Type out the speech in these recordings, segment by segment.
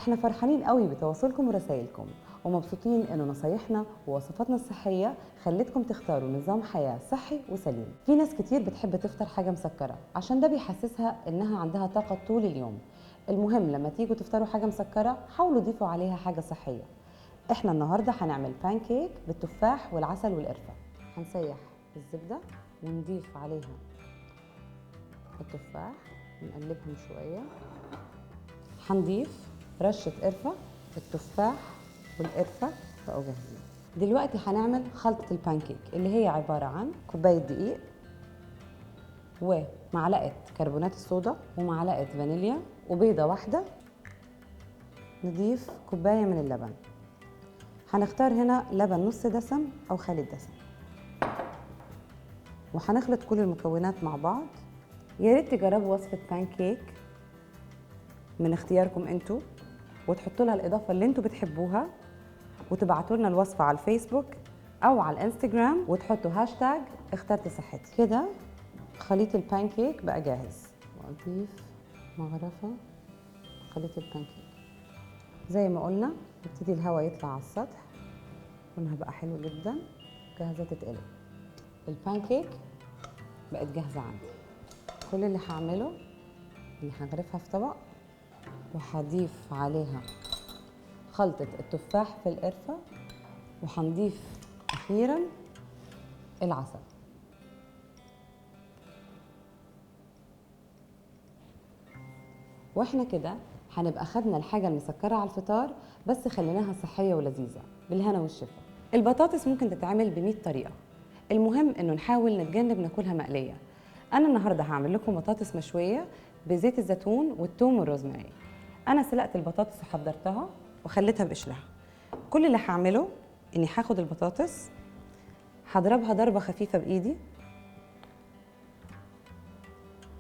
احنا فرحانين قوي بتواصلكم ورسائلكم، ومبسوطين انه نصايحنا ووصفاتنا الصحية خلتكم تختاروا نظام حياة صحي وسليم. في ناس كتير بتحب تفطر حاجة مسكره عشان ده بيحسسها انها عندها طاقة طول اليوم. المهم لما تيجوا تفطروا حاجة مسكره حاولوا تضيفوا عليها حاجة صحية. احنا النهارده هنعمل بانكيك بالتفاح والعسل والقرفه. هنسيح الزبدة ونضيف عليها التفاح ونقلبهم شوية. هنضيف رشه قرفه. التفاح والقرفه بقوا جاهزين. دلوقتي هنعمل خلطه البانكيك اللي هي عبارة عن كوباية دقيق ومعلقة كربونات الصودا ومعلقة فانيليا وبيضه واحدة. نضيف كوباية من اللبن. هنختار هنا لبن نص دسم او خالي الدسم، وهنخلط كل المكونات مع بعض. يا ريت تجربوا وصفه بانكيك من اختياركم انتوا، وتحطوا لها الاضافة اللي انتوا بتحبوها، وتبعتوا لنا الوصفة على الفيسبوك او على الانستجرام، وتحطوا هاشتاج اخترت صحتي. كده خليط البانكيك بقى جاهز. واضيف مغرفه خليط البانكيك. زي ما قلنا يبتدي الهواء يطلع على السطح، لونها بقى حلو جدا، جاهزة تتقلب. البانكيك بقت جاهزة عندي. كل اللي هعمله اني هغرفها في طبق وهضيف عليها خلطة التفاح في القرفة، وهنضيف أخيراً العسل. واحنا كده هنبقى خدنا الحاجة المسكرة على الفطار بس خليناها صحية ولذيذة. بالهنا والشفا. البطاطس ممكن تتعمل ب100 طريقة، المهم انه نحاول نتجنب ناكلها مقلية. أنا النهاردة هعمل لكم بطاطس مشوية بزيت الزيتون والثوم والروزماري. أنا سلقت البطاطس وحضرتها وخليتها بقشرها. كل اللي هعمله إني هاخد البطاطس هضربها ضربة خفيفة بإيدي،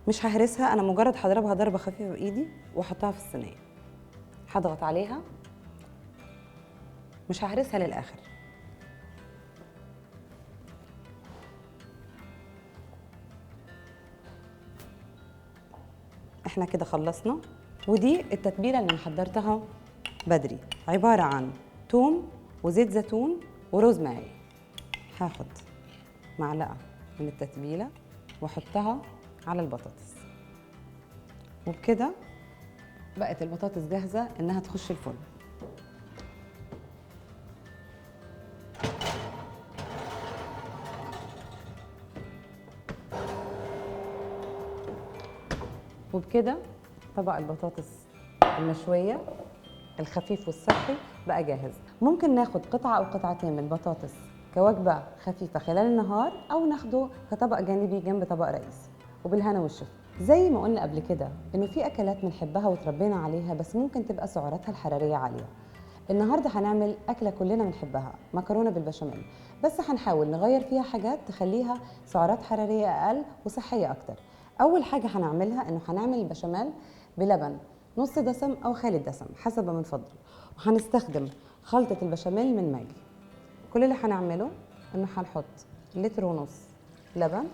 مش ههرسها، أنا مجرد هضربها ضربة خفيفة بإيدي وأحطها في الصينية. هضغط عليها، مش ههرسها للآخر. احنا كده خلصنا. ودي التتبيله اللي انا حضرتها بدري، عبارة عن توم وزيت زيتون وروزماري. هاخد معلقه من التتبيله واحطها على البطاطس، وبكده بقت البطاطس جاهزة انها تخش الفرن. وبكده طبق البطاطس المشوية الخفيف والصحي بقى جاهز. ممكن ناخد قطعة أو قطعتين من البطاطس كوجبة خفيفة خلال النهار، أو ناخده كطبق جانبي جنب طبق رئيسي. وبالهنا والشفا. زي ما قلنا قبل كده إنه في أكلات بنحبها وتربينا عليها بس ممكن تبقى سعراتها الحرارية عالية. النهاردة هنعمل أكلة كلنا بنحبها، مكرونة بالبشاميل، بس هنحاول نغير فيها حاجات تخليها سعرات حرارية أقل وصحية أكتر. أول حاجة هنعملها إنه هنعمل البشاميل بلبن نص دسم أو خالي الدسم حسب ما بنفضل، وهنستخدم خلطة البشاميل من ماجي. كل اللي هنعمله إنه هنحط 1.5 لتر لبن،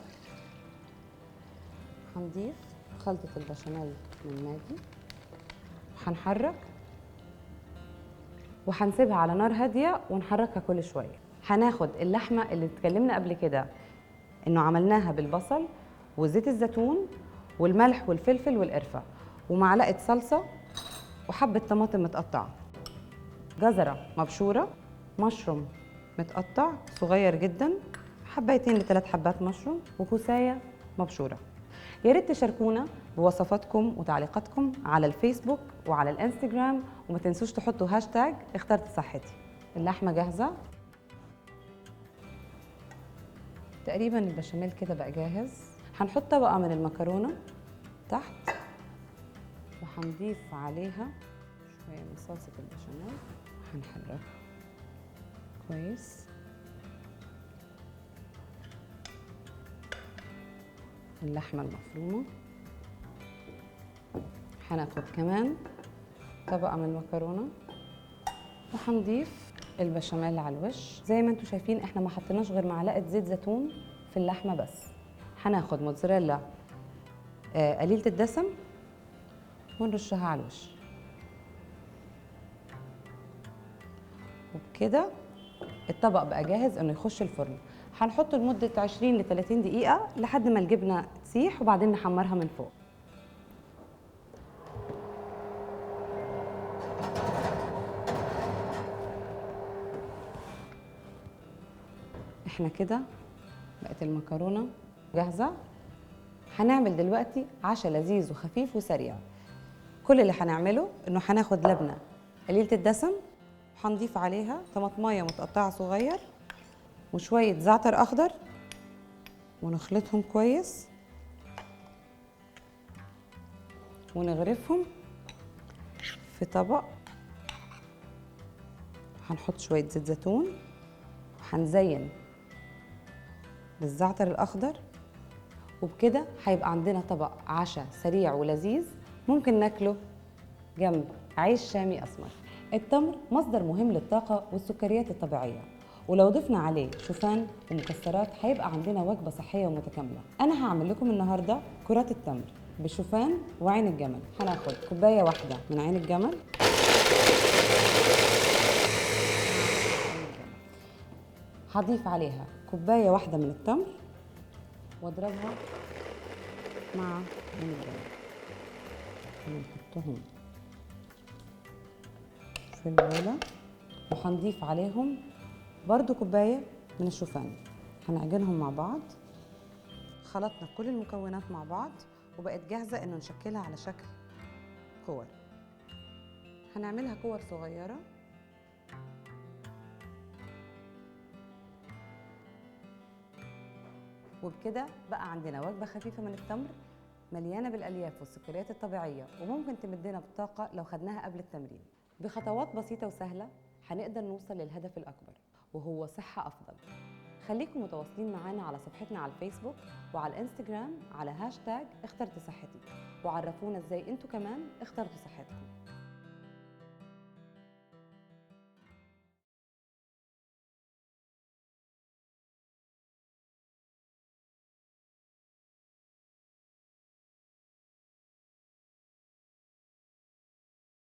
هنضيف خلطة البشاميل من ماجي، هنحرك وهنسيبها على نار هادية ونحركها كل شوية. هناخد اللحمة اللي اتكلمنا قبل كده إنه عملناها بالبصل وزيت الزيتون والملح والفلفل والقرفة ومعلقة صلصة وحبة طماطم متقطعة، جزرة مبشورة، مشروم متقطع صغير جدا، حبايتين ل3 حبات مشروم، وكوساية مبشورة. يا ريت تشاركونا بوصفاتكم وتعليقاتكم على الفيسبوك وعلى الانستجرام، وما تنسوش تحطوا هاشتاج اخترت صحتي. اللحمة جاهزة تقريبا، البشاميل كده بقى جاهز. هنحط طبقة من المكرونة تحت، وهنضيف عليها شوية من صلصة البشاميل، وهنحركها كويس. اللحمة المفرومة. هناخد كمان طبقة من المكرونة وهنضيف البشاميل على الوش. زي ما انتم شايفين احنا ما حطيناش غير معلقة زيت زيتون في اللحمة بس. هناخد موتزاريلا قليلة الدسم ونرشها على الوش. كده الطبق بقى جاهز انه يخش الفرن. هنحطه لمدة 20 ل 30 دقيقة لحد ما الجبنة تسيح، وبعدين نحمرها من فوق. احنا كده بقت المكرونة جاهزة. هنعمل دلوقتي عشاء لذيذ وخفيف وسريع. كل اللي هنعمله انه هناخد لبنة قليلة الدسم، هنضيف عليها طماطمايه متقطعة صغير وشوية زعتر أخضر، ونخلطهم كويس ونغرفهم في طبق. هنحط شوية زيت زيتون، وهنزين بالزعتر الأخضر، وبكده هيبقى عندنا طبق عشاء سريع ولذيذ ممكن ناكله جنب عيش شامي أسمر. التمر مصدر مهم للطاقة والسكريات الطبيعية، ولو ضفنا عليه شوفان ومكسرات هيبقى عندنا وجبة صحية ومتكاملة. أنا هعمل لكم النهاردة كرات التمر بشوفان وعين الجمل. هناخد كوباية واحدة من عين الجمل، هضيف عليها كوباية واحدة من التمر واضربها مع عين الجمل. هنحطهم في البولة، وهنضيف عليهم برضو كوباية من الشوفان. هنعجنهم مع بعض. خلطنا كل المكونات مع بعض وبقت جاهزة انه نشكلها على شكل كور. هنعملها كور صغيرة. وبكده بقى عندنا وجبة خفيفة من التمر مليانة بالألياف والسكريات الطبيعية، وممكن تمدنا بالطاقة لو خدناها قبل التمرين. بخطوات بسيطة وسهلة هنقدر نوصل للهدف الأكبر وهو صحة أفضل. خليكم متواصلين معانا على صفحتنا على الفيسبوك وعلى الانستجرام على هاشتاج اخترت صحتي، وعرفونا ازاي انتوا كمان اخترتوا صحتكم.